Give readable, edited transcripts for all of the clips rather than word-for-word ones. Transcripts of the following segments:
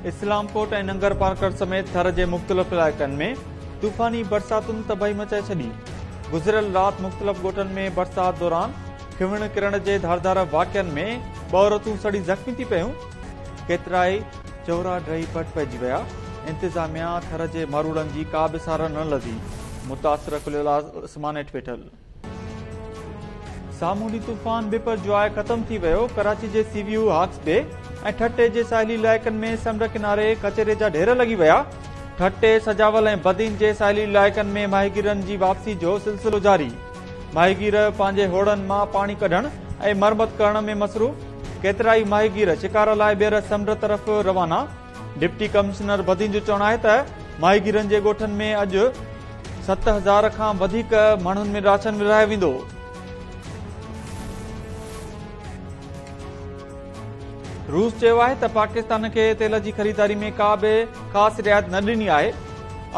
اسلام ڪوٽ ۽ ننگر پارڪر سميت ٿر جي مختلف علائقن ۾ طوفاني برساتن تباهي مچائي ڇڏي. گذريل رات مختلف ڳوٺن ۾ برسات دوران کنوڻ ڪرڻ جي ڌار ڌار واقعن ۾ ٻه عورتون سڙي زخمي ٿي پيون، ڪيترائي چورا ڊهي پٽ پئجي ويا، انتظاميا ٿر جي ماروئڙن جي ڪا به سار نه لڌي، متاثر کليل آسمان هيٺ ويٺل. سامونڊي طوفان بپر جواء ختم ٿي ويو، ڪراچي جي سي ويو، هاڪس بي ۽ ٺٽي جي ساحلي علائقن ۾ سمنڊ ڪناري ڪچري جا ڍير لڳي ويا، ٺٽي، سجاول ۽ بدين جي ساحلي علائقن ۾ ماهيگيرن جي واپسي جو سلسلو جاري، ماهيگير پنهنجي هوڙن مان پاڻي ڪڍڻ ۽ مرمت ڪرڻ ۾ مصروف، ڪيترائي ماهيگير شڪار لاء ٻيهر سمنڊ طرف روانا. ڊپٽي ڪمشنر بدين جو چوڻ آهي ته ماهيگيرن جي ڳوٺن ۾ اڄ 7000 کان وڌيڪ ماڻهن ۾ راشن ورهايو ويندو. روس چيو آهي ته پاڪستان کي تيل جي خريداري ۾ ڪا به خاص رعايت نه ڏني آهي.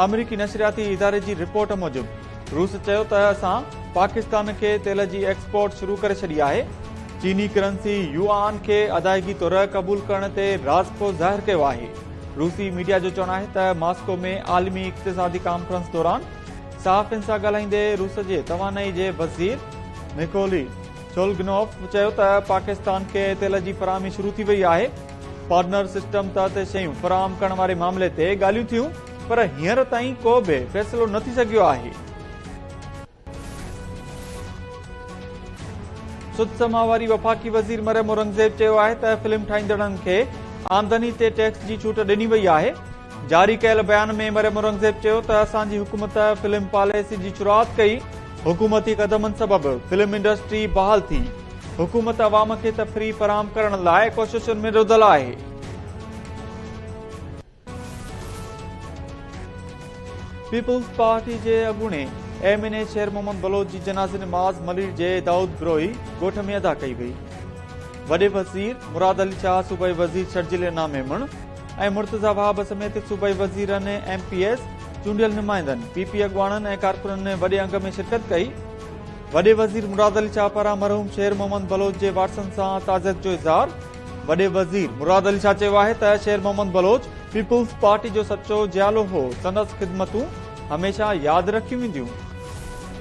آمريڪي نشرياتي اداري جي رپورٽ موجب روس چيو ته اسان پاڪستان کي تيل جي ايڪسپورٽ شروع ڪري ڇڏي آهي. چيني ڪرنسي يوآن کي ادائيگي طور قبول ڪرڻ تي راضپو ظاهر ڪيو آهي. روسي ميڊيا جو چوڻ آهي ته ماسڪو ۾ عالمي اقتصادي ڪانفرنس دوران صحافين سان ڳالهائيندي روس جي توانائي جي وزير نڪولي شولگنوف چيو ته پاڪستان کي تيل جي فراهمي شروع ٿي وئي آهي، پارٽنر سسٽم تحت شيون فراهم ڪرڻ واري معاملي تي ڳالهيون ٿيون پر هينئر تائين ڪو به فيصلو نه ٿي سگهيو آهي. سڌ سماء واري وفاقي وزير مريم اورنگزيب چيو آهي ته فلم ٺاهيندڙن کي آمدني تي ٽيڪس جي ڇوٽ ڏني وئي آهي. جاري ڪيل بيان ۾ مريم اورنگزيب چيو ته اسان جي حڪومت فلم پاليسي جي شروعات ڪئي، حڪومتي قدمن سبب فلم انڊسٽري بحال ٿي، حڪومت عوام کي تفريح فراهم ڪرڻ لاء ڪوششن ۾ رڌل آهي. پيپلز پارٽي جي اڳوڻي M N A Sher Muhammad Baloch جي جنازي نماز ملير جي دائود بروهي ڳوٺ ۾ ادا ڪئي وئي. وڏي وزير مراد علي شاهه، صوبائي وزير شرجيل انعام ميمڻ ۽ مرتضيٰ وهاب سميت صوبائي وزيرن، ايم پي ايس، چونڊيل نمائندن، پي پي اڳواڻن ۽ ڪارڪنن وڏي انگ ۾ شرڪت ڪئي. وڏي وزير مراد علي شاهه پاران مرحوم شير محمد بلوچ جي وارثن سان تعزيت جو اظهار. وڏي وزير مراد علي شاهه چيو آهي ته شير محمد بلوچ پيپلز پارٽي جو سچو جيالو هو، سندس خدمتون هميشه ياد رکيون وينديون.